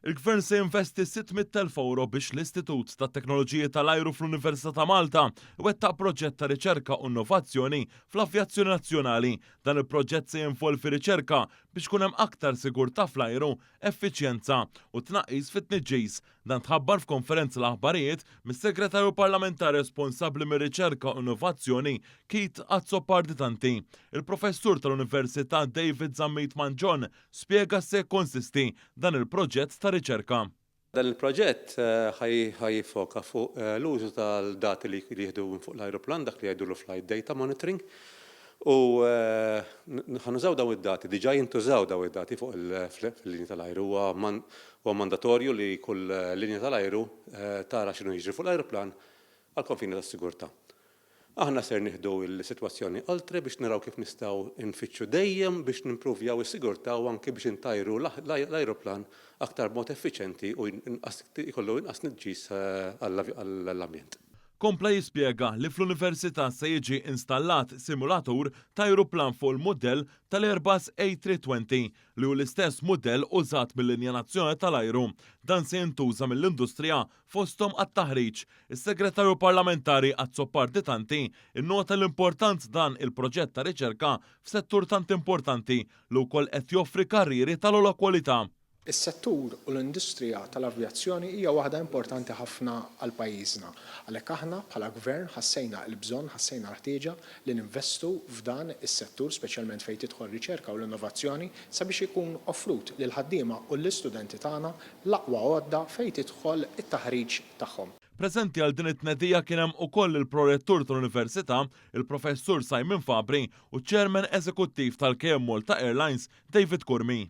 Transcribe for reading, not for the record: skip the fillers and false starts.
Il-Gvern se jinvesti 600,000 ewro biex l-Istitut tat-Teknoloġiji tal-Ajru fl-Università ta' Malta iwettaq proġett ta' riċerka u innovazzjoni fl-avjazzjoni nazzjonali. Dan il-proġett se jinvolvi riċerka biex ikun hemm aktar sigurtà fl-ajru, effiċjenza u tnaqqis fit-tniġġis. Dan tħabbar f'konferenza l-aħbarijiet mis-Segretarju Parlamentari responsabbli mir-Riċerka u Innovazzjoni Keith Azzopardi Tanti. Il-Professur tal-Università David Zammit Mangion spjega x'se jikkonsisti dan il-proġett ta' riċerka. Dan il-proġett ħa jiffoka fuq l-użu tal-dati li jieħdu minn fuq l-ajruplan, dak li jgħidulu flight data monitoring, u ħa nużaw dawn id-dati, diġà jintużaw dawn id-dati fuq il-linji tal-ajru. Huwa mandatorju li kull linja tal-ajru tara x'inhu jiġri fuq l-ajruplan għall-konfini tas-sigurtà. Aħna ser nieħdu l-sitwazzjoni oltre biex naraw kif nistgħu nfittxu dejjem biex nimpruvjaw is-sigurtà u anki biex intajru l-ajruplan aktar b'mod effiċenti u jkollu inqas tniġġis għall-ambjent. Kompla jispjega li fl-Università se jiġi installat simulatur ta' ajruplan fuq il-mudell tal-Airbus A320 li hu l-istess mudell użat mil-Linja Nazzjonali tal-Ajru. Dan se jintuża mill-industrija fosthom għat-taħriġ. Is-Segretarju Parlamentari Azzopardi Tanti nnota l-importanza dan il-proġett ta' riċerka f'settur tant importanti li wkoll qed joffri karrieri tal-ogħla kwalità. Is-settur u l-industrija tal-avjazzjoni hija waħda importanti ħafna għal pajjiżna. Għalhekk aħna bħala Gvern ħassejna l-bżonn, ħassejna l-ħtieġa li ninvestu f'dan is-settur speċjalment fejn tidħol riċerka u l-innovazzjoni sabiex ikun offrut lill-ħaddiema u lill-istudenti tagħna l-aqwa għodda fejn tidħol it-taħriġ tagħhom. Preżenti għal din it-tnedija kien hemm ukoll il-Prorettur tal-Università, il-Professur Simon Fabri u ċ-Chairman Eżekuttiv tal-KM Malta Airlines, David Curmi.